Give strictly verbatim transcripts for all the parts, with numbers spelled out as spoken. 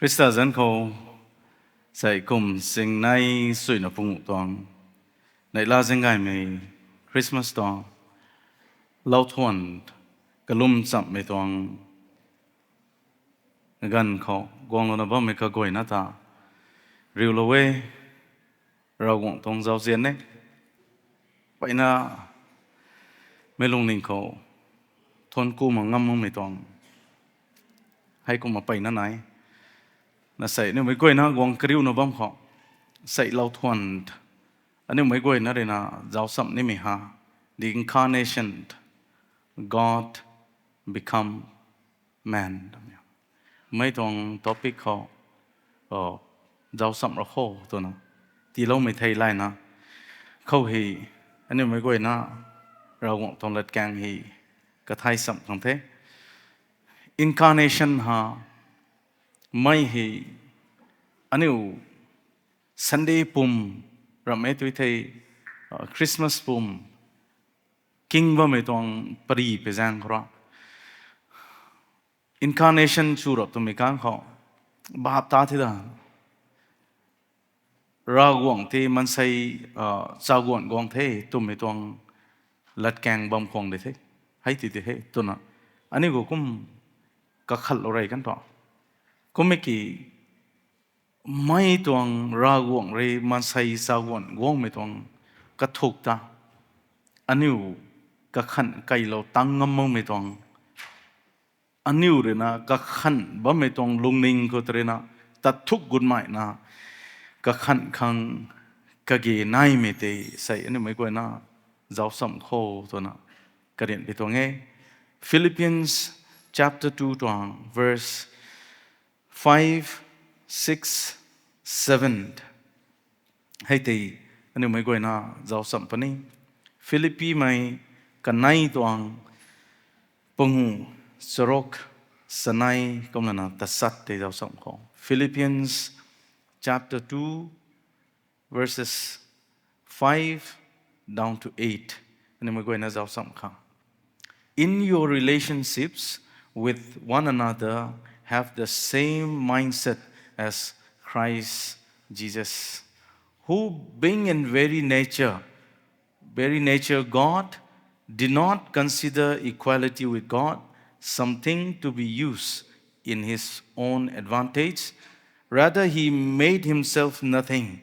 Khrista zanc khou, sei kum singnei suina pungu tuang, neihla zinggaymei Christmas tuang, lauthuan kalum chamhmei tuang ganv khou guanglouna bammei kaguayna ta riulou e. Ravguangc tuang zauzian e. Peyna meic lungning khou thuanc ku mak ngam makmei tuang, heikumna peyna nai. Na sei aniu meic guayna guang kariuna bam khou, sei lauthuan, aniu meic guayna ruina zaucsamh nimei ha, the incarnation, God become man. Mei tuang topic khou zaucsamh ra kho twna tiiloumei thei layna, khou hei aniu meic guayna Ravguangc tuang latkaeng hei kathai chamh khang the. Incarnation ha, mei hei aniu Sunday pum ramh e tui thei, Christmas pum king bammei tuang pary pei zaeng khou ra, incarnation chu rap twmei kang khou, bap ta thi da, Ravguangc tei maansei chaguan guang the twmei tuang latkaeng bam khwang de the, hei ti de he twna aniu khou kum kakhatlou rey kan thu, kummei ki mei tuang Ravguangc rui maansei chaguan guangmei tuang kathuk ta aniu kakhanh keylou tang ngam makmei tuang, aniu ruina kakhanh bammei tuang lungning khou ta ruina tathuk gutmeina kakhanh khang kage naimei tei sei aniu meic guayna zaucsamh kho twna karian pi tuang e. Philippians chapter two tuang verse five, six, seven, hei tei aniu meic guayna zaucsamh puni. Philippimei kanei tuang pangu, charuk, chanei kumlana tachat tei zaucsamh khou, Philippians chapter two, verses five down to eight. Aniu meic guayna zaucsamh khang, In your relationships with one another, have the same mindset as Christ Jesus, who, being in very nature, very nature God, did not consider equality with God something to be used in his own advantage. Rather, he made himself nothing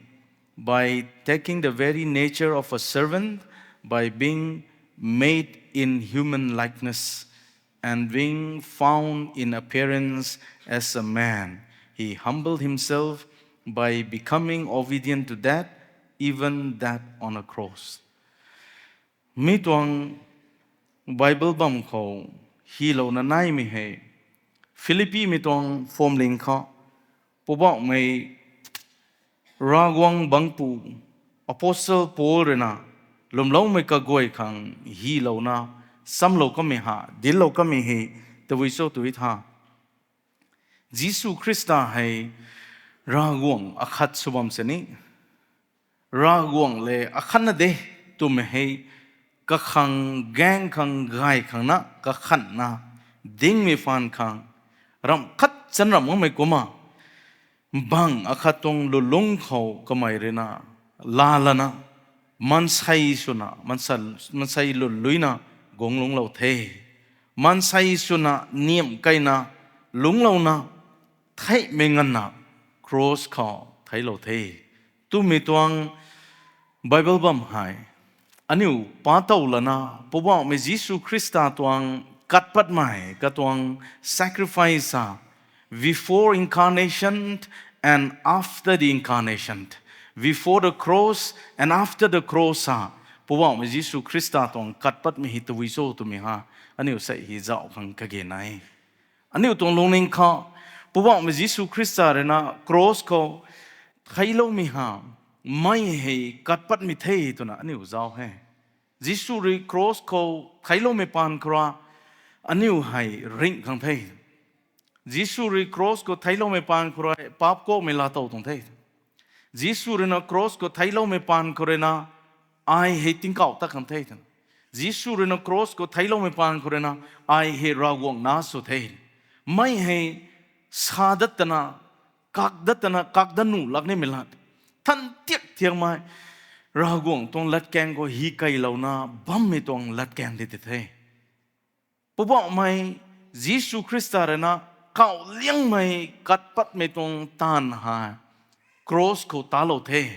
by taking the very nature of a servant, by being made in human likeness, and being found in appearance as a man, he humbled himself by becoming obedient to death, even death on a cross. Mi tuang Bible bam khou hylouna naimei hei, Philippimei tuang phwamling khou Poubauhmei Ravguangc bangpu Apostle Paul ruina lwmloumei kaguay khang hylouna samlou kamei ha, dinclou kamei hei tabui cho tw tha, Jisu Khrista hei Ravguangc akhat sw bam sini, Ravguangc le akhatna de twmei hei kakhang gaeng khang gay khang na kakhanhna dingmei phaan khang ramh khat chan ramh makmei kumna bang akhat tuang lulung khou kamei ruina laalana maansei swna, maansei lwnluina guang lungclou the. Maansei swna niamh keyna lungclouna theihmei nganvna cross khou theiclou the twmei tuang Bible bam hei aniu pa tow lana Poubauhmei Jisu Khrista tuang kat patmei katuang sacrifice a, before incarnation and after the incarnation, before the cross and after the cross a, Poubauhmei Jisu Khrista tuang kat patmei hei tabui cho twmei ha aniu sei hei zauh khang kage nai. Aniu tuang lungning khou Poubauhmei Jisu Khrista ruina cross khou theicloumei ha mei hei kat patmei the twna aniu zauh he. Jisu rui cross khou theicloumei paan khou rui aniu hei ringh khang the. Jisu rui cross khou theicloumei paan khou rui paap kuakmei laatow tuang the. Jisu ruina cross khou theicloumei paan khou ruina ai hei tingkauh tat khang the. Jisu ruina cross khou theicloumei paan khou ruina ai hei Ravguangc nac sw the. Mei hei sa dat tana Kak dat tana, kak dat nuh lak nimei lat. Than tiak thiakmei. Ravguangc tuang latkaeng khou hi kailouna bammei tuang latkaeng di ti the. Poubauhmei Jisu Khrista rui na kauh liangmei kat patmei tuang taanv hei cross khou talou the.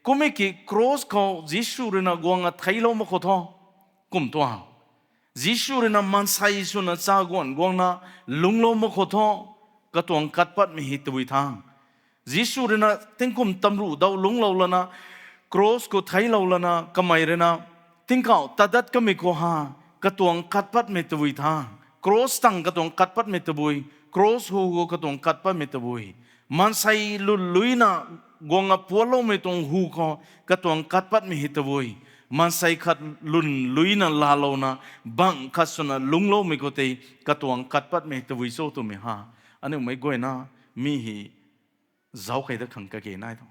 Kummei ki cross khou Jisu rui na guang a theiclou mak khou thu, kum tuang. Jisu rui na maansei swna chaguan guangna lungclou mak khou thu, katuang kat patmei hei tabui tha. Jisu rui na tingkum tamruh dau lungclou lana, cross khou theiclou lana, kamei rui na tingkauh tat dat kamei khou ha, katuang kat patmei tabui tha. Cross tang katuang kat patmei tabui, cross hu khou katuang kat patmei tabui. Maansei lwnluina guang a pualoumei tuang hu khou katuang kat patmei hei tabui. Maansei khat lwnluina laalouna, bangc khat swna lungcloumei khou tei katuang kat patmei tabui cho twmei ha. Aniu meic guayna mi hei zauc kei dat khang kage nai tho.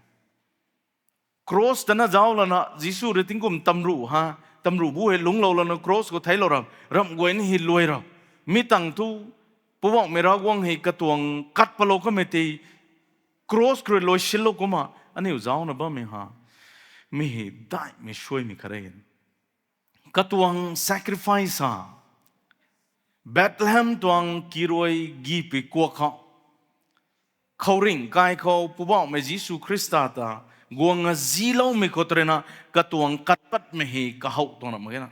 Cross tana zauc lana, Jisu rui tingkum tamruh ha, tamruh bu hei lungclou lana cross khou theiclou ra, ramh guayna hei luai ra. Mi tang thu, Poubauhmei Ravguangc hei katuang kat palou kamei tei, cross khou rui luai sinlou kumna, aniu zaucna bammei ha. Mi hei daihmei suaimei khat e. Katuang sacrifice ha. Bethlehem tuang kiruai gipui kuak khou, khouringh kai khou Poubauhmei Jisu Khrista ta guang a ziloumei khou tei rui na katuang kat patmei hei kahouh tuang ra mak ge na.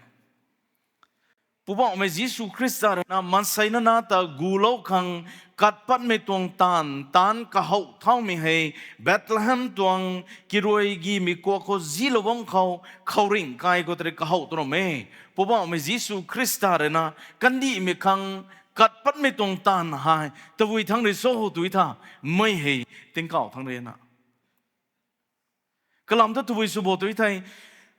Poubauhmei Jisu Khrista rui na maansei nana ta gulou khang kat patmei tuang taanv, taanv kahouh thaumei hei Bethlehem tuang kiruai gimei kuak khou zilou bam khou, khouringh kai khou tei rui kahouh tuang ra mak e. Poubauhmei Jisu Khrista rui na kandihmei khang kat patmei tuang taanv hei tabui thangc rui cho tw tha, mei hei tingkauh thangc rui na. Kalam thu tabui sw bo tw thei,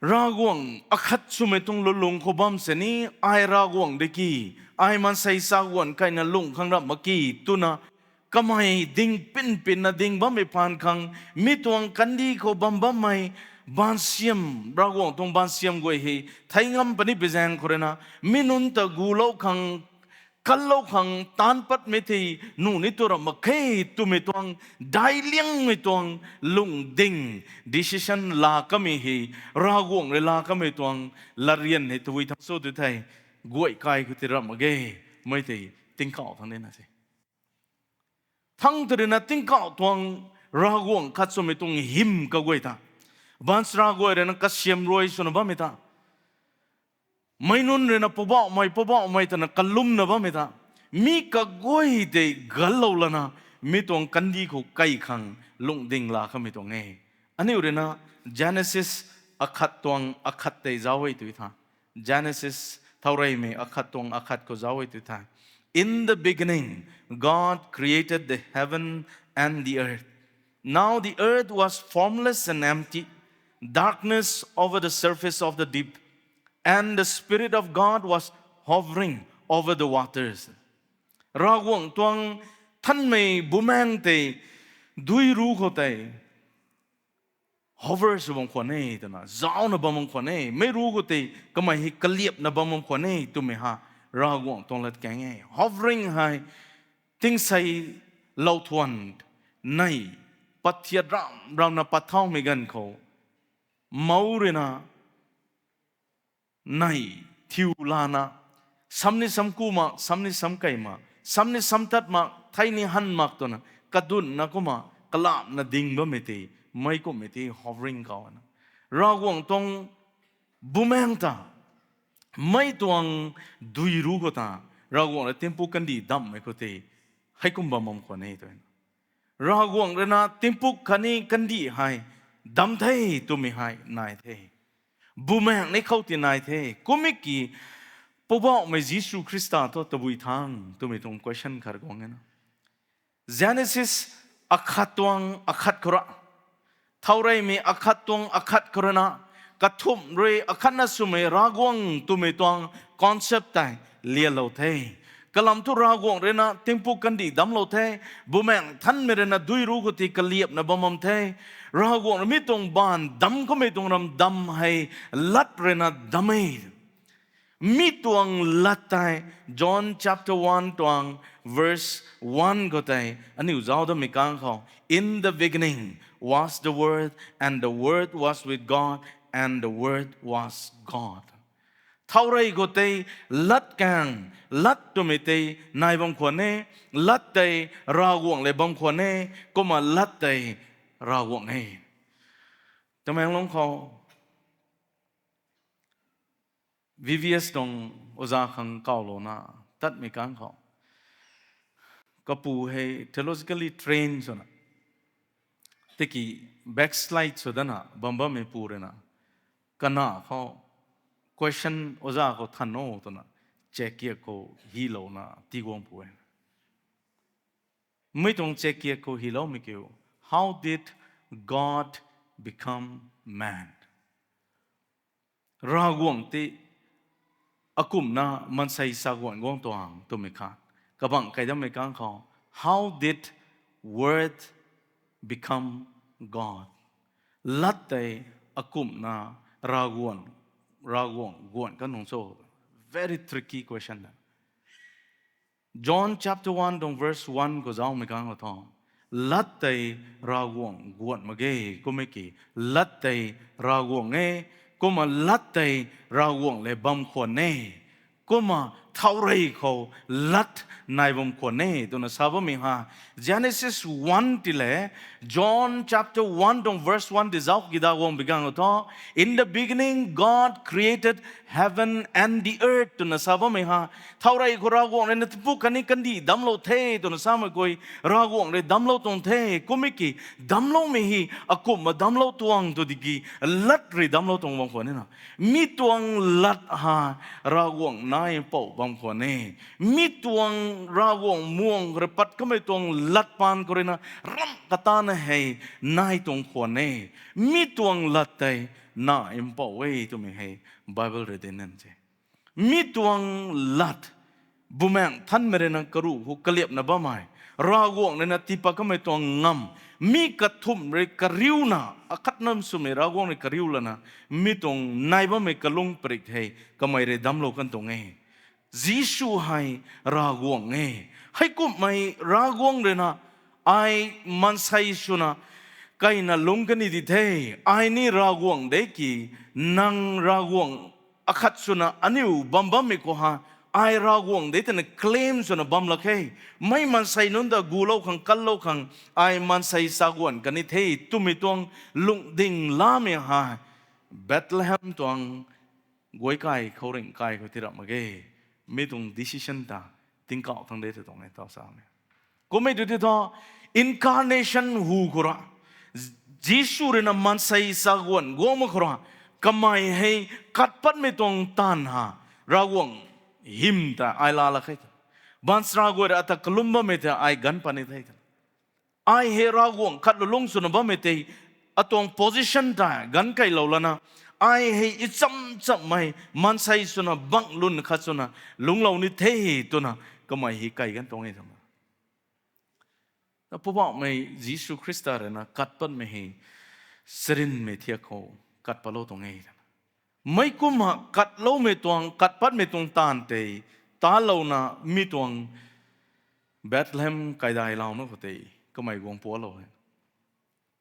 Ravguangc akhat swmei tuang lwnlung khou bam sini, ai Ravguangc de ki, ai maansei chaguan kaina lungh khang ramh mak ki, twna kamei ding pin pinna ding bammei phaan khang, mi tuang kandih khou bam bammei, baansiam, Ravguangc tuang baansiam guay hei thei ngam puni pi zaeng khou rui na, mi nunc ta gulou khang, kanlou khang taanc patmei tei nuh ni tu ramh mak khe twmei tuang daic liangmei tuang lungding decision laa kamei hei, Ravguangc rui laa kamei tuang latryan hei tabui thangc cho tw thei, guay kai khou tei ramh mak ge, mei tei tingkauh thangc nina se. Thangc tei rui na tingkauh tuang Ravguangc khat swmei tuang hym kaguay ta, baanchara guay rui na kasiam rui swna bammei ta, meic nunc rui na Poubauhmei, Poubauhmei twna kalumna bammei ta, mi kaguay tei ganlou lana, mi tuang kandih khou kai khang lungding laa kamei tuang e. Aniu rui na Genesis akhat tuang akhat tei zauc e tw tha. Genesis thaureymei akhat tuang akhat khou zauc e tw tha. In the beginning, God created the heaven and the earth. Now the earth was formless and empty, darkness over the surface of the deep, and the Spirit of God was hovering over the waters. Ravguangc tuang thanmei bumaengc tei dui ru khou tei hover sw bam khwan e twna, zaucna bam bam khwan e, mei ru khou tei kamei hei kaliapna bam bam khwan e twmei ha, Ravguangc tuang latkaeng e. Hovering hei, tingsei lou thuan, nei, patthiat ram ramna pat thaumei ganv khou, mou rui na, nei, thiu lana, sam ni sam ku mak, sam ni sam kei mak, sam ni sam tat mak, thei ni han mak twna, kadunna kumna, kalamna ding bammei tei, mei kumhmei tei hovering kau na. Ravguangc tuang bumaengc ta, mei tuang dui ru khou ta, Ravguangc rui tingpuk kandih damhmei khou tei, heikum bam bam khwan e twna. Ravguangc rui na tingpuk khatni kandih hei damc the twmei hei nai the. Bumaengc ni khou ti nai the. Kummei ki, Poubauhmei Jisu Khrista thu tabui thangc twmei tuang question khat guang e na. Genesis akhat tuang akhat khou ra, thaureymei akhat tuang akhat khou rui na, kathumh rui akhatna swmei Ravguangc twmei tuang concept tei lialou the. Kalam thu Ravguangc rui na tingpuk kandih damclou the, bumaengc thanmei rui na dui ru khou tei kaliapna bam bam the, Ravguangc rui mi tuang baanv damc khoumei tuang ram damc hei lat rui na damc e. Mi tuang lat tei, John chapter one tuang verse one khou tei aniu zauc damei kang khou, In the beginning was the Word, and the Word was with God, and the Word was God. Thaurey khou tei lat kang, lat twmei tei nai bam khwan e, lat tei Ravguangc le bam khwan e, kumna lat tei Ravguangc e. Tamenglong khou V V S tuang oza khang kawlouna tatmei kang khou, kapu hei theologically trained swna, tiki backslide sw dana bam bammei pu ruina, kana khou question oza khou than o twna chekiak khou hylouna tiguang pu e. Mi tuang chekiak khou hyloumei kiu, How did God become man? Ravguangc tei akumhna maansei saguan guang tuang twmei khat. Kabangc kai dammei kang khou, How did Word become God? Lat tei akumhna Ravguangc, Ravguangc guan kan nung cho? Very tricky question. John chapter one tuang verse one khou zaumei kang khou thu, lat tei Ravguangc guan mak ge, kummei ki, lat tei Ravguangc e, kumna lat tei Ravguangc le bam khwan e, kumna thaurey khou lat nai bam khwan e twna sa bammei ha. Genesis one ti le John chapter one tuang verse one ti zauc ki da guang bi kang khou thu, In the beginning God created heaven and the earth twna sa bammei ha. Thaurey khou Ravguangc ruina tabuk khatni kandih damclou the twna samei khou, Ravguangc rui damclou tuang the, kummei ki damcloumei hei akumhna damclou tuang tw tiki lat rui damclou tuang bam khwan e na. Mi tuang lat ha Ravguangc nai mpouh bam khwan e. Mi tuang Ravguangc muang rui pat kamei tuang lat paan khou ruina ramh katana hei nai tuang khwan e. Mi tuang lat tei nai mpouh e twmei hei Bible rui dinc nan se. Mi tuang lat, Bumaengh Nthanmei ruina karuh khou kaliapna bammei, Ravguangc ruina tiipat kamei tuang ngamv, mi kathumh rui kariuna, akhatna swmei Ravguangc rui kariu lana, mi tuang nai bammei kalung parik hei kamei rui damclou kan tuang e. Jisu hei Ravguangc e. Heikumhmei Ravguangc ruina ai maansei swna kaina lungc kani di the. Ai ni Ravguangc de ki, nang Ravguangc akhat swna aniu bam bammei khou ha, ai Ravguangc de twna claim swna bam lak khe. Mei maansei nunc ta gulou khang, kanlou khang, ai maansei saguan kani the twmei tuang lungding lamei ha, Bethlehem tuang guay kai, khouringh kai khou ti rap mak ge. Mi tuang decision ta tingkauh thang de tw tuang e tau samei. Kummei tu ti thu, incarnation hu khou ra, Jisu ruina maansei saguan guang mak khou ra, kamei hei kat patmei tuang taanv ha, Ravguangc hym ta ai laa lak khe. Baanchara guay rui ata kalum bammei ta ai ganv pat ni the. Ai hei Ravguangc khat lulung swna bammei tei, atuang position ta ganv kailou lana, ai hei ichamchammei maansei swna bangc lun khat swna lungclou ni the twna kamei hei kai ganv tuang e twna. Na Poubauhmei Jisu Khrista ruina kat patmei hei sarinmei thiak khou kat patlou tuang e twna. Meic kumna katloumei tuang, kat patmei tuang taanv tei talouna mi tuang Bethlehem kaidailouna khou tei kamei guang pualou e.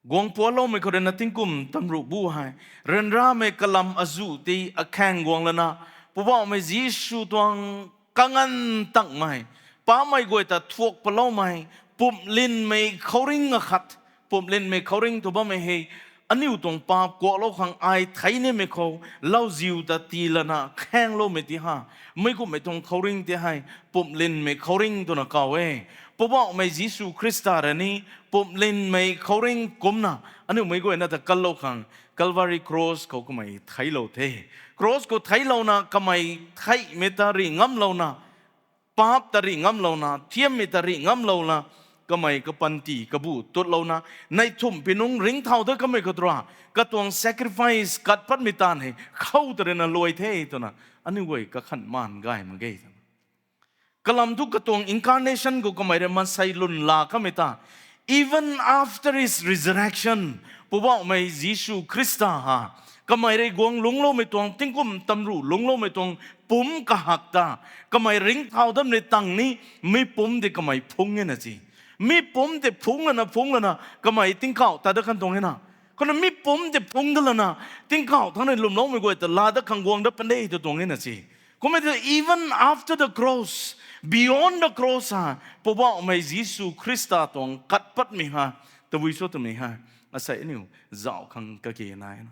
Guang pualoumei khou ruina tingkum tamruh bu hei, ryanramei kalam azuh tei akhaeng guang lana, Poubauhmei Jisu tuang kanganv tangmei, paapcmei guay ta thuak paloumei, pumlinmei khouringh akhat, pumlinmei khouringh tw bammei hei, aniu tuang paap kuaklou khang ai thei nimei khou, lauziu ta tii lana khaengloumei ti ha, meic kumhmei tuang khouringh ti hei, pumlinmei khouringh twna kaw e. Poubauhmei Jisu Khrista rui ni, pumlinmei khouringh kumcna, aniu meic guayna ta kanlou khang, Calvary Cross khou kamei theiclou the. Cross khou theiclouna kamei theihmei ta rih ngamlouna, paap ta rih ngamlouna, thiammei ta rih ngamlouna, kamei kapanty kabu tutlouna, neih thumh pi nung ringcthau ta kamei khou tura, katuang sacrifice kat patmei taanv hei khou ta ruina luai the twna, aniu guay kakhanh maan gay mak ge twna. Kalam thu katuang incarnation khou kamei rui maansei lwnla kamei ta, Even after his resurrection, Poubauhmei Jisu Khrista ha, kamei rui guang lungcloumei tuang, tingkum tamruh lungcloumei tuang pumc kahak ta, kamei ringcthau dam ni tang ni, mi pumc tei kamei phungc e na si. Mi pumc tei phungc lana, phungc lana, kamei tingkauh ta dat kan tuang e na. Kumna mi pumc tei phungc dat lana, tingkauh thangc ni lwmloumei guay ta laa dat khang guang dat pan de tw tuang e na si. Kumna even after the cross, beyond the cross ha, Poubauhmei Jisu Khrista tuang kat patmei ha, tabui cho twmei ha, asei aniu zauh khang kage nai na.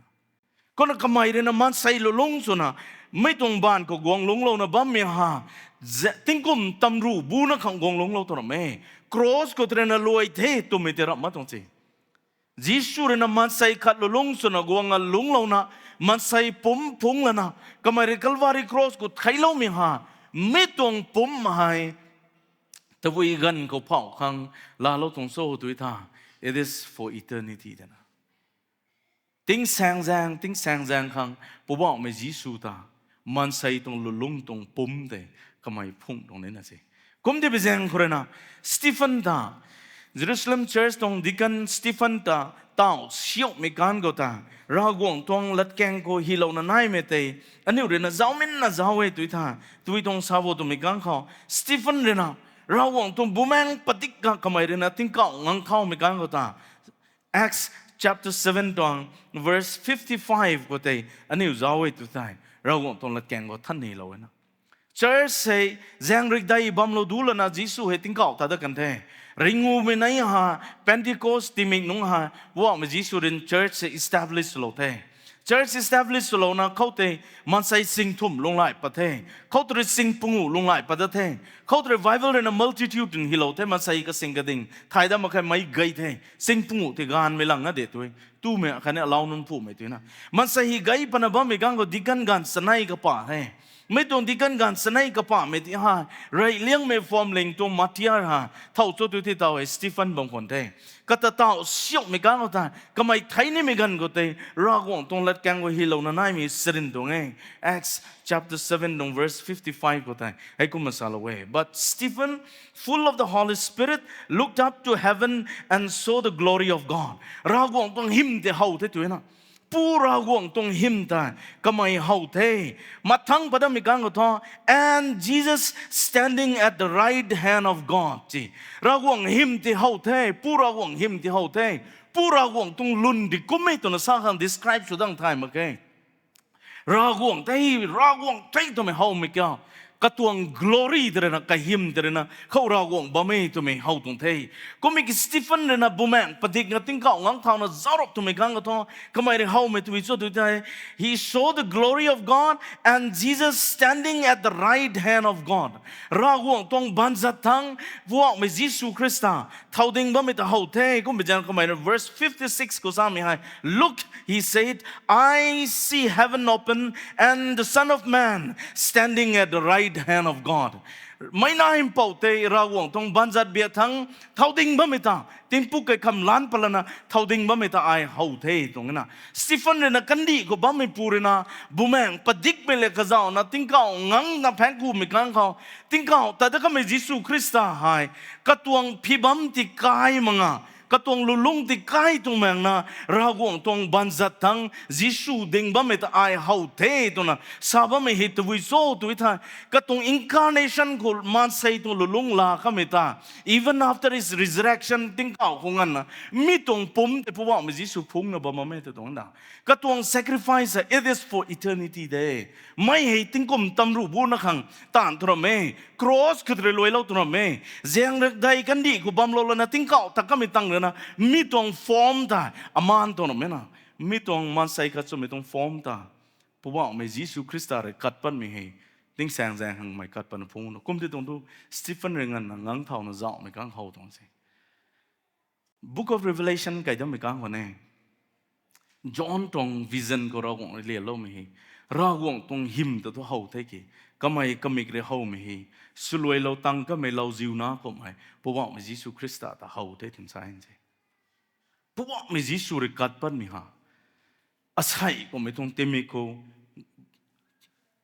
Kumna kamei rui na maansei lulungc swna, mi tuang baanv khou guang lungclouna bammei ha, ze-, tingkum tamruh bu na khang guang lungclou tw ram e. Cross khou tei rui na luai the twmei tei ramh ma tuang si. Jisu rui na maansei khat lulungc swna guang a lungclouna, maansei pumc phungc lana, kamei rui Calvary cross khou theicloumei ha, mi tuang pumc hei, tabui ganv khou phauh khang laalou tuang cho tw tha, it is for eternity twna. Tingsaengzaeng, tingsaengzaeng khang Poubauhmei Jisu ta, maansei tuang lulungc tuang pumc tei kamei phungc tuang ni na se. Kum tei bi zaeng khou rui na, Stephen ta, Jerusalem Church tuang deacon Stephen ta, tauh siuhmei kan khou ta, Ravguangc tuang latkaeng khou hylouna naimei tei, aniu rui na zauminna zauc e tw tha, tw tuang sa bo twmei kan khou, Stephen rui na, Ravguangc tuang bumaengc padik ka kamei rui na tingkauh ngangc thaumei kan khou ta, Acts chapter seven tuang verse fifty-five khou tei aniu zauc e tw thei, Ravguangc tuang latkaeng khou than nilou e na. Church hei zaeng rikdei bamlou du lana Jisu hei tingkauh ta dat kan the. Ringumei nei ha, Pentecost timik nungc ha, Poubauhmei Jisu rui church hei establish lou the. Church establish swlouna khou tei maansei sing thumh lunghlaic pat the. Khou tei rui sing panguh lunghlaic pat dat the. Khou tei rui Bible rui na multitude twna hylou the, maansei kasing kading. Thay dat mak khe meic gay the. Sing panguh tei gaanvmei lang na de tw e. Tumei khatni alau nunc phumei tw na. Maansei hei gay pana bammei kan khou deacon gaanv chanei kapah the. Mi tuang deacon gaanv chanei kapahmei tei ha, reyliangmei phwamling tuang martyr ha, thow cho tw thei taw hei Stephen bam khwan the. Kata tauh siuhmei kan khou ta, kamei thei nimei ganv khou tei, Ravguangc tuang latkaeng khou hylouna naimei sarin tuang e. Acts chapter seven tuang verse fifty-five khou tei, heikumna salou e. But Stephen, full of the Holy Spirit, looked up to heaven and saw the glory of God. Ravguangc tuang hym tei how the tw na. Pu Ravguangc tuang hym tei kamei how the. Mathangc pat datmei kan khou thu, and Jesus standing at the right hand of God, ti. Ravguangc hym tei how the, Pu Ravguangc hym tei how the. Pu Ravguangc tuang lwn di kummei twna sa khang describe sw dang thay mak khe. Ravguangc tei, Ravguangc tei twmei howmei kiu. Katuang glory tei rui na, kahym tei rui na, khou Ravguangc bam e twmei how tuang the. Kummei ki Stephen rui na bumaengc padikna tingkauh ngangc thauna zauc rap twmei kan khou thu, kamei rui howmei twmei cho tw thei, he saw the glory of God and Jesus standing at the right hand of God. Ravguangc tuang baanzat thangc, Poubauhmei Jisu Khrista, thow ding bammei ta how the, kummei zaeng kamei rui verse fifty-six khou samei hei, Look, he said, I see heaven open and the Son of Man standing at the right hand of God. Meic Nac Mpouh tei Ravguangc tuang baanzat biak thangc thow ding bammei ta, tingpuk kei kham lan pat lana thow ding bammei ta ai how the tuang na. Stephen rui na kandih khou bammei pu rui na, bumaengc padikmei le kazauhna tingkauh ngangcna phaeng kumei kan khou, tingkauh ta dat kamei Jisu Khrista hei, katuang phi bam ti kai mak nga, katuang lulungc ti kai tuang maengna, Ravguangc tuang baanzat thangc Jisu ding bammei ta ai how the twna sa bammei hei tabui cho tw thei, katuang incarnation khou maansei tuang lulungc laa kamei ta, even after his resurrection tingkauh khou nganvna, mi tuang pumc tei Poubauhmei Jisu phungcna bam bammei ta tuang da. Katuang sacrifice, it is for eternity de. Mei hei tingkum tamruh bu na khang taanv tw ram e, cross khou tei rui luailou tw ram e, zaeng rikdei kandih khou bamlou lana tingkauh ta kamei tang rui na, mi tuang form ta amaan tuang ram e na. Mi tuang maansei khat swmei tuang form ta, Poubauhmei Jisu Khrista rui kat patmei hei, tingsaengzaeng khang mei kat patna phungc na. Kum tei tuang thu, Stephen rui nganvna ngangc thauna zauhmei kan how tuang se. Book of Revelation kai dammei kan khou ne, John tuang vision khou Ravguangc rui lialoumei hei, Ravguangc tuang hym ta thu how the ki, kamei kamik rui howmei hei, swluailou tang kamei lauziu na kummei, Poubauhmei Jisu Khrista ta how the twna sa se. Poubauhmei Jisu rui kat patmei ha, asei kummei tuang timik khou,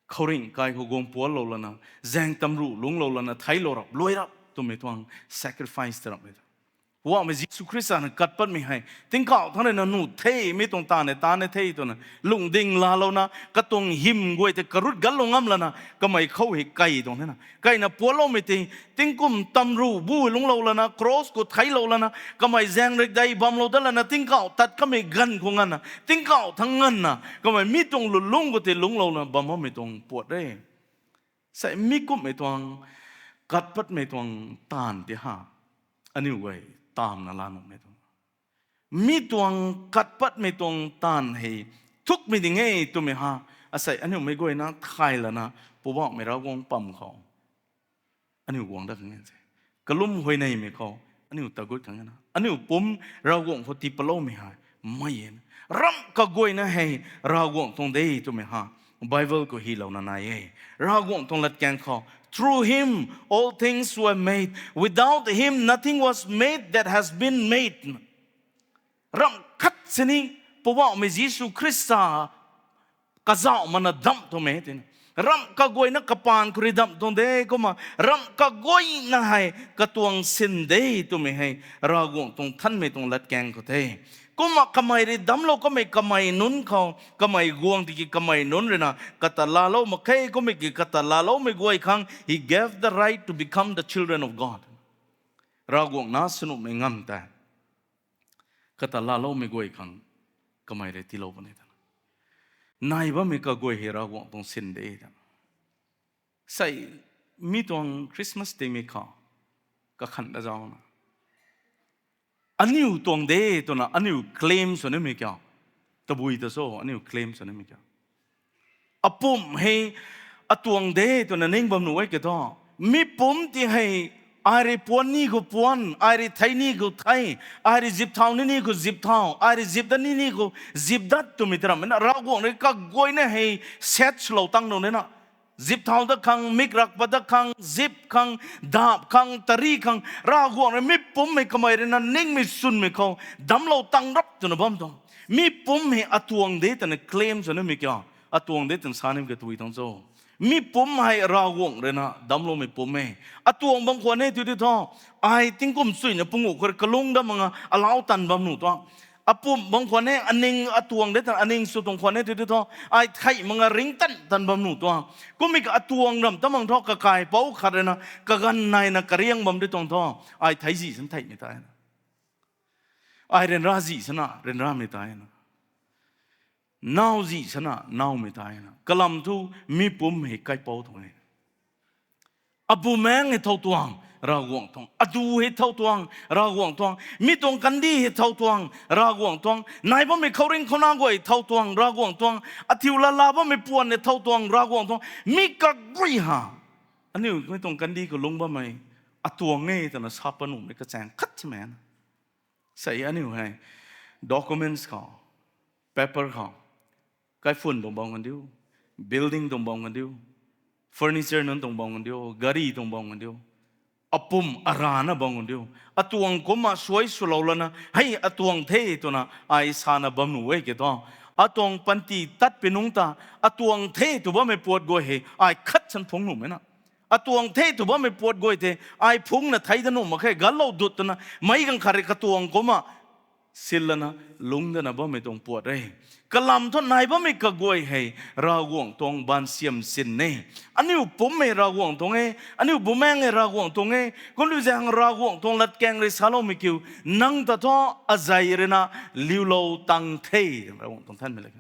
khouringh kai khou guang puallou lana, zaeng tamruh lungclou lana, theiclou rap, luai rap twmei tuang sacrifice ta rammei ta. Poubauhmei Jisu Khrista na kat patmei hei tingkauh thangc rui na nuh the, mi tuang taanv hei taanv the twna lungding laalouna katuang hym guay tei karut gatlou ngam lana kamei khou hei kai tuang the na. Kaina puatloumei tei tingkum tamruh bu lungclou lana, cross khou theiclou lana, kamei zaeng rikdei bamlou dat lana, tingkauh tat kamei ganv khou nganvna, tingkauh thangc nganvna kamei mi tuang lulungc khou tei lungclou lana bam bammei tuang puat re. Sei mi kumhmei tuang, kat patmei tuang taanv ti ha, aniu guay tamna la nuhmei tuang. Mi tuang kat patmei tuang taanv hei thukmei ding e twmei ha, asei aniu meic guayna thay lana Poubauhmei Ravguangc pam khou aniu guang dat khang e se. Kalum huayneymei khou aniu tagut khang e na. Aniu pumc Ravguangc khou tii patloumei hei mei e na. Ramh kaguayna hei Ravguangc tuang de twmei ha Bible khou hylouna nai e. Ravguangc tuang latkaeng khou, Through him all things were made. Without him nothing was made that has been made. Ramh khat sini Poubauhmei Jisu Khrista kazauh mana damh tuang e twna. Ramh kaguayna kapaan khou rui damh tuang de kumna, ramh kaguayna hei katuang sin de twmei hei Ravguangc tuang thanmei tuang latkaeng khou the. Kumna kamei rui damclou kamei kamei nunc khou, kamei guang tiki kamei nunc rui na kata laalou mak khe, kummei ki kata laaloumei guay khang he gave the right to become the children of God. Ravguangc nac swnuhmei ngam tei kata laaloumei guay khang kamei rui tiilou puni twna. Nai bammei kaguay hei Ravguangc tuang sin de twna. Sei mi tuang Christmas tingmei khou kakhan da zauna, aniu tuang de twna aniu claim sw nimei kiu? Tabui ta cho aniu claim sw nimei kiu? Apumc hei atuang de twna ning bam nuh e ke thu, mi pumc ti hei ai rui puan ni khou puan, ai rui thei ni khou thei, ai rui zip thau ni ni khou zip thau, ai rui zip dat ni ni khou zip dat twmei ta rammei na. Ravguangc rui kaguayna hei set swlou tang nuh nina, zip thau dat khang, mik rak pat dat khang, zip khang, dap khang, tari khang, Ravguangc rui mi pumc hei kamei rui na ningmei swnmei khou damclou tang rap twna bam tuang. Mi pumc hei atuang de twna claim sw nimei kiu? Atuang de twna sa nimei kiu tabui tuang cho? Mi pumc hei Ravguangc rui na damcloumei pumc e. Atuang bam khwan e tw di thu, ai tingkum chuina punguh khou rui kalung dat mak nga alau tan bam nuh tuang. Apumc bam khwan e, aning atuang de twna aning sw tuang khwan e tw di thu, ai theih mak nga ringctan tan bam nuh tuang. Kummei ka atuang ram ta mak thu kakaipouc khat rui na kaganv naina kariang bam di tuang thu, ai theih zih sana theihmei ta na, ai ryanra zih sana ryanramei ta na, nau zih sana naumei ta na. Kalam thu mi pumc hei kaipouc tuang e. Abumaengc hei thow tuang, Ravguangc tuang. Adu hei thow tuang, Ravguangc tuang. Mi tuang kandih hei thow tuang, Ravguangc tuang. Nai bammei khouringh khouna guay thow tuang, Ravguangc tuang. Athiu lala bammei puan hei thow tuang, Ravguangc tuang. Mi kaguay ha, aniu mi tuang kandih khou lungc bammei atuang e twna sa pat nuhmei kachaeng khat simei na. Sei aniu hei documents khou, paper khou, kaiphun tuang bam kan diu, building tuang bam kan diu, furniture nunc tuang bam kan diu, gari tuang bam kan diu, apumc arana bam kan diu, atuang kumna suai swlou lana hei atuang the twna ai sana bam nuh e ke thu, atuang panty tat pi nungc ta atuang the tw bammei puat guay hei ai khat san phungc nuhmei na. Atuang the tw bammei puat guay tei ai phungcna thei dat nuh mak khe, ganclou dut twna meic ganv khat rui katuang kumna sin lana lungc dana bammei tuang puat e. Kalam thu nai bammei kaguay hei Ravguangc tuang baansiam sin e. Aniu pumc hei Ravguangc tuang e, aniu bumaengc hei Ravguangc tuang e. Kumna zaeng Ravguangc tuang latkaeng rui saloumei kiu, nang ta thu azei rui na liulou tang the, Ravguangc tuang thanmei le.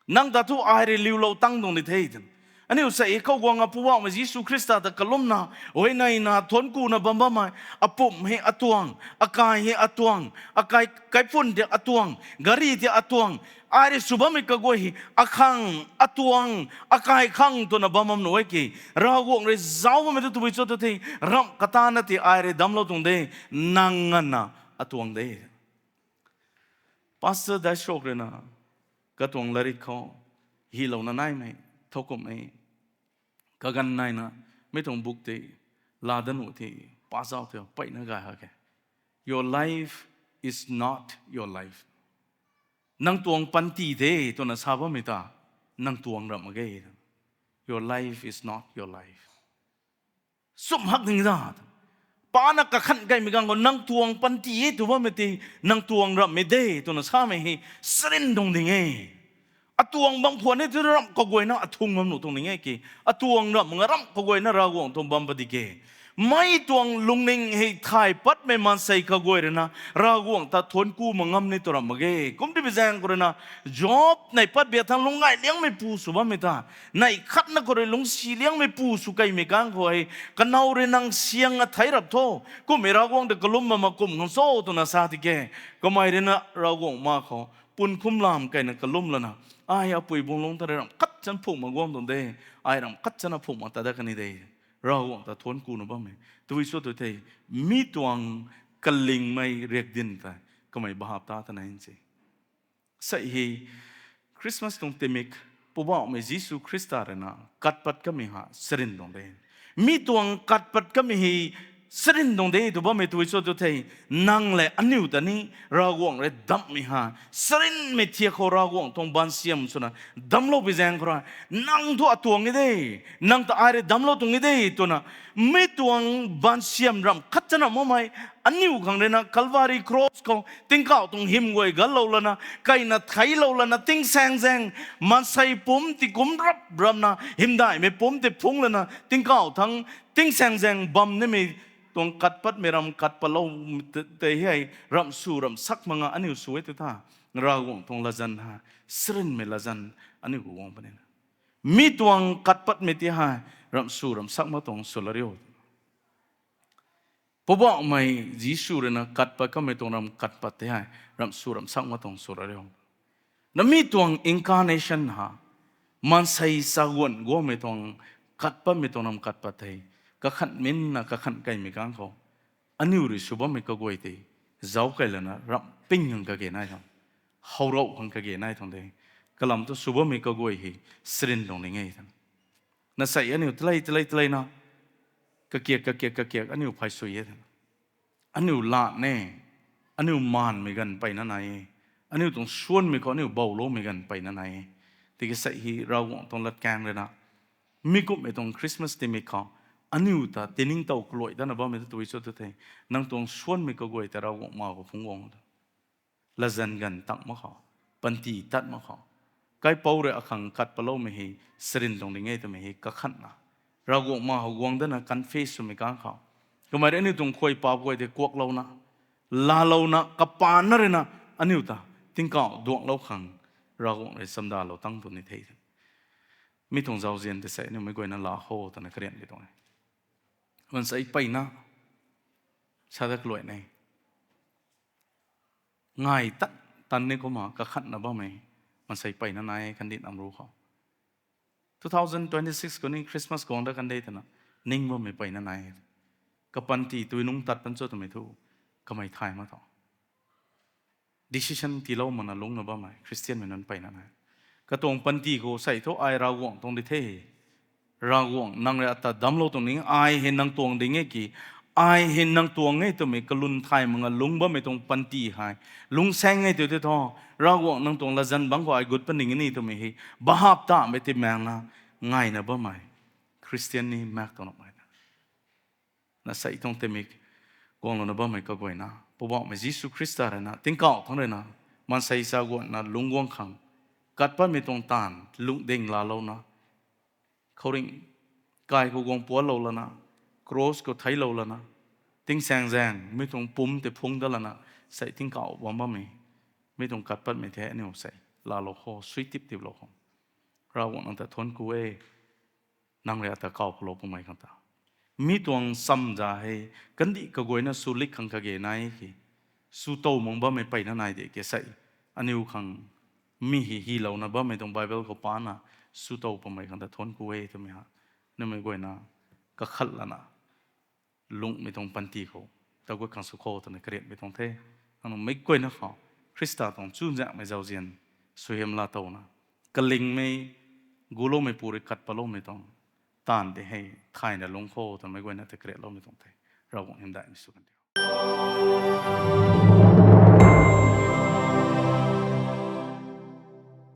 Nang ta thu ai rui liulou tang tuang di the twna. Aniu sei khou guang a Poubauhmei Jisu Khrista ta kalumna, huayneina thuanckuna bam bammei, apumc hei atuang, akai hei atuang, akai kaiphun tei atuang, gari tei atuang, ai rui sw bammei kaguay hei akhang, atuang, akai khang twna bam bam nuh e ki. Ravguangc rui zauc bammei tu tabui cho tu the, ramh katana tei ai rui damclou tuang de, nang nganvna atuang de. Pastor Daisok rui na katuang latrik khou hylouna naimei, thowkumhmei, kaganv naina, mi tuang book tei laa dat nuh the, pa zauc the, mpeyna gay ha ke. Your life is not your life. Nang tuang panty de twna sa bammei ta nang tuang ramh mak ge. Your life is not your life. Sumh hak ding za. pana kakhan kaimei ganv khou nang tuang panty e tw bammei ti, nang tuang ramhmei de twna samei hei sarin tuang ding e. Atuang bam khwan e tu ramh kaguayna athung bam nuh tuang ding e ki. Atuang ramh nga ramh kaguayna Ravguangc tuang bam padi ke. Mei tuang lungning hei thay patmei maansei kaguay rui na Ravguangc ta thuanc ku mak ngam ni tw ramh mak ge. Kum ti bi zaeng khou rui na Job nei pat bia thang lungc gay liangmei pu sw bammei ta, nei khatna khou rui lungcsi liangmei pu sw kaimei kang khou hei, kanow rui nang siang athei rap tho, kummei Ravguangc ta kalum bam mak kum khang cho twna sa tiki, kamei rui na Ravguangc ma khou pun khum lam kaina kalum lana, ai apui bung lungc ta rui ramh khat chan phuk mak guang tuang de, ai ramh khat chan aphuk mak ta dat kani de, Ravguangc ta thuanc ku na bammei. Twi cho tu thei, mi tuang kalingmei riakdanv tei kamei bahap ta tana hin se. Sei hei, Christmas tuang tingmik, Poubauhmei Jisu Khrista rui na kat pat kamei ha sarin tuang de. Mi tuang kat pat kamei hei sarin tuang de tw bammei twi cho tu thei, nang le aniu ta ni Ravguangc rui damhmei ha, sarinmei thiak khou Ravguangc tuang baansiam swna damclou bi zaeng khou rui, nang thu atuang e de, nang ta ai rui damclou tuang e de twna, mi tuang baansiam ramh khat chana makmei, aniu khang rui na Calvary Cross khou tingkauh tuang hym guay ganlou lana, kaina theiclou lana, tingsaeng zaeng, maansei pumc ti kum rap ramna, hymdaihmei pumc ti phungc lana, tingkauh thang tingsaeng zaeng bam nimei tuang kat patmei ramh kat patlou tei hei, ramh sw ramh sak mak nga aniu sw e tu tha, Ravguangc tuang latzan ha, sarinmei latzan aniu khou guang puni na. Mi tuang kat patmei ti hei, ramh sw ramh sak mak tuang sw la rio. Poubauhmei Jisu rui na kat pat kamei tuang ramh kat pat tei hei, ramh sw ramh sak mak tuang sw la rio. Na mi tuang incarnation ha, maansei chaguan guangmei tuang kat patmei tuang ramh kat pat tei, kakhan minna kakhan kaimei kang khou, aniu rui sw bammei kaguay tei, zauc kei lana ramh ping khang kage nai tuang, howrou khang kage nai tuang de, kalam tu sw bammei kaguay hei, sarin tuang ding e tw. Na sei aniu talei talei talei na, kakiak kakiak kakiak aniu phay sui e tw. Aniu lat ne, aniu maanmei ganv mpeyna nai e, aniu tuang suanmei khou aniu bouloumei ganv mpeyna nai e. Tiki sei hei Ravguangc tuang latkaeng rui na, mi kumhmei tuang Christmas tingmik khou, aniu ta tiningtow kaluai datna bammei ta twi cho tu thei, nang tuang suanmei kaguay ta Ravguangc ma khou phungc guang ta. Latzan ganv tang mak khou, panty tat mak khou, kaipouc rui akhang kat patloumei hei, sarin tuang ding e twmei hei kakhanna, Ravguangc ma khou guang datna confess swmei kang khou, kamei rui aniu tuang khuay paap guay tei kuaklouna, laalouna, kapaanna rui na, aniu ta tingkauh duanglou khang, Ravguangc rui chamdalou tang tu ni the. Mi tuang zauzian tei sei aniu meic guayna laa kho twna karian di tuang e. Maansei mpeyna sa dat kaluai ne. Ngai tan, tan ni kumna kakhanna bammei maansei mpeyna nai kandih nam ru khou. Two thousand twenty-six khou ni Christmas guang dat kan de twna ning bammei mpeyna nai. Kapanty tui nungc tat pan cho twmei thu kamei thay mak tho. Decision tiilou makna lungcna bammei Christianmei nunc mpeyna nai. Katuang panty khou sei thu ai Ravguangc tuang di the. Ravguangc nang rui ata damclou tuang ni, ai hei nang tuang ding e ki, ai hei nang tuang e twmei kalum thay makna lungc bammei tuang panty hei, lungcsaeng e tw tei thu, Ravguangc nang tuang latzan bangc khou ai gut paning ni twmei hei bahap tamei ti maengna ngaina bammei Christian ni mak tuang na mei na. Na sei tuang tingmik guanglouna bammei kaguayna, Poubauhmei Jisu Khrista rui na, tingkauh thangc rui na, maansei chaguanna lungc guang khang, kat patmei tuang taanv lungding laalouna, khouringh kai khou guang pualou lana, cross khou theiclou lana, tingsaengzaeng mi tuang pumc tei phungc dat lana, sei tingkauh bam bammei, mi tuang kat patmei the aniu sei laalou kho, sui tip tiplou kho. Ravguangc nang ta thuanc ku e, nang rui ata kaw palou pumei khang ta. Mi tuang chamza hei, kandih kaguayna sw lik khang kage nai ki, sw tow mak bammei mpeyna nai de ke sei, aniu khang mi hei hylouna bammei tuang Bible khou pana, sw tow pumei khang ta thuanc ku e twmei ha, numei guayna kakhat lana, lungcmei tuang panty khou, tagut khang sw kho twna karianmei tuang the. Nang meic guayna khou, Khrista tuang chuzaenghmei zauzian, suaihiam laa towna, kalingmei, guloumei pu rui kat patloumei tuang taanv tei hei thayna lungc kho twna meic guayna ta karianloumei tuang the. Ravguangc hymdaihmei sw kan diu.